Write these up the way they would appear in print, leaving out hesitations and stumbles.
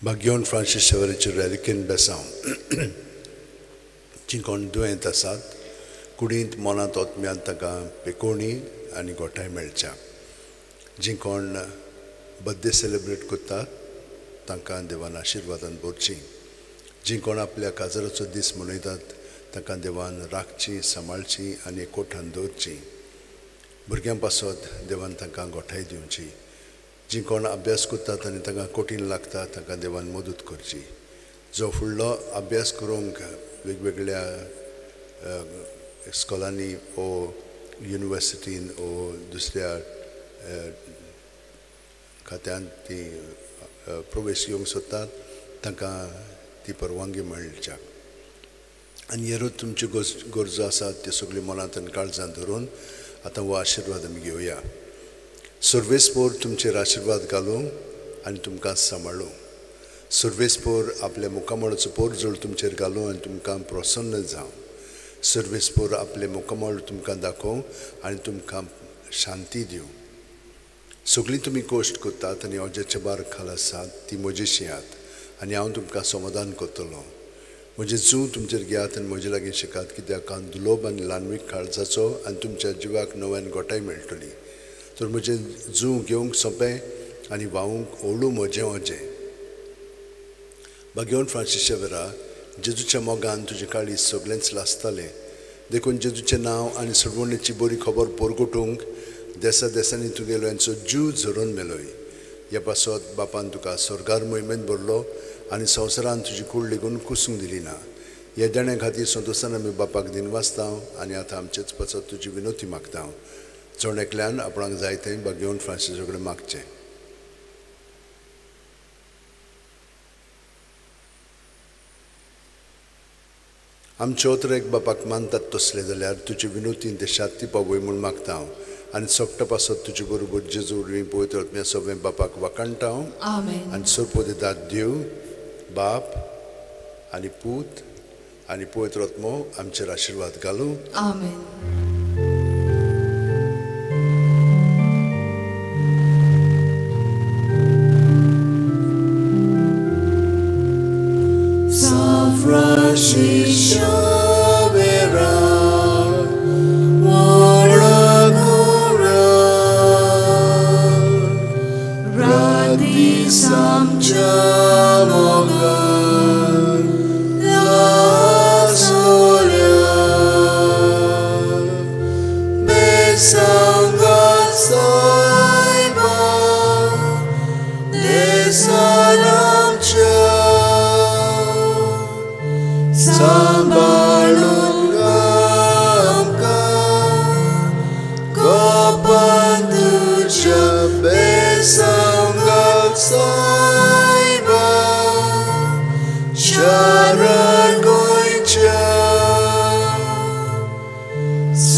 भाग्यवन Francis शेवराचेर रेलिकेन बेसांव जीं कोण दुयेंत आसात कुडींत मनांत ओतम्यांत तांकां पेकोवणी आनी गोठाय मेळच्या। जीं कोण बर्थडे सेलिब्रेट करतात तांकां देवान आशिर्वादान भरची। जीं कोण आपल्या काजाराचो दीस मनयतात तांकां देवान राखची, सांबाळची आनी एकवटान दवरची। भुरग्यां पासत देवान तांकां गोठाय दिवची। जीं कोण अभ्यास करतात आनी तांकां कठीण लागता तांकां देवान मदत करची। जो फुडलो अभ्यास करूंक वेगवेगळ्या इस्कॉलांनी ओ युनिवर्सिटीन ओ दुसऱ्या खात्यांत ती प्रवेश घेवंक सोदतात तांकां ती परवानगी मेळच्या। आनी हेरूच तुमच्यो गरजो आसात त्यो सगल्यो मनांत आनी काळजांत धरून आतां हो आशिर्वाद आमी घेवया। सर्वेस्पोर तुमचेर आशिर्वाद घालूं आनी तुमकां सांबाळूं। सर्वेस्पोर आपल्या मुखामळाचो पोरजोळ तुमचेर घालूं आनी तुमकां प्रसन्न जावं। सर्वेस्पोर आपले मुखामळ तुमकां दाखोवं आनी तुमकां शांती दिवं। सगळीं तुमी कश्ट करतात आनी अज्याच्या बार खाल आसात ती म्हजेशी आहात आनी हांव तुमकां समाधान करतलो। म्हजें जूं तुमचेर घेयात आनी म्हजे लागीं शिकात, कित्याक हांव दुलोब आनी ल्हानवीक काळजाचो आनी तुमच्या जिवाक नव्यान गोठाय मेळटली। तर म्हजें जूं घेवंक सोंपें आनी व्हांवूंक ओळू म्हजें ओजें। भाग्यवन फ्रांसीस शेवरा, जेजूच्या मोगान तुजें काळीज सगळेंच लासतालें, देखून जेजूचें नांव आनी सोडवणेची बरी खबर परगटूंक देसा देसांनी तुगेल्यांचो जीव झरोवन मेलोय। ह्या पासत बापान तुका स्वर्गार मोहिमेंत भरलो आनी संवसारान तुजी कूड लेगून कुसूंक दिली ना। ह्या देण्या खातीर संतोशान आमी बापाक दिनवासता आनी आतां आमचेच पासत तुजी विनोती मागता। जण एकल्यान आपणाक जाय तें भाग्यवन फ्रांसीसा कडेन मागचें। आमचे ओत्र एक बापाक मानतात तसले जाल्यार तुजे विनोतीन ते शांती पावय म्हूण मागता हांव आनी सोगटा पासत तुजे बरोबर जेजू वरवीं पवित्र आत्म्या सगळें बापाक वाखाणटा हांव। आनी सोरपो दितात देव बाप आनी पूत आनी पवित्र आत्मो आमचेर आशिर्वाद घालूं। आमेन।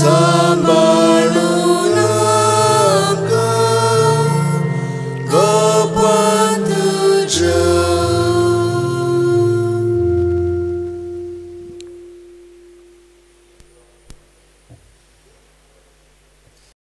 Sambalun amka, gopan tuja.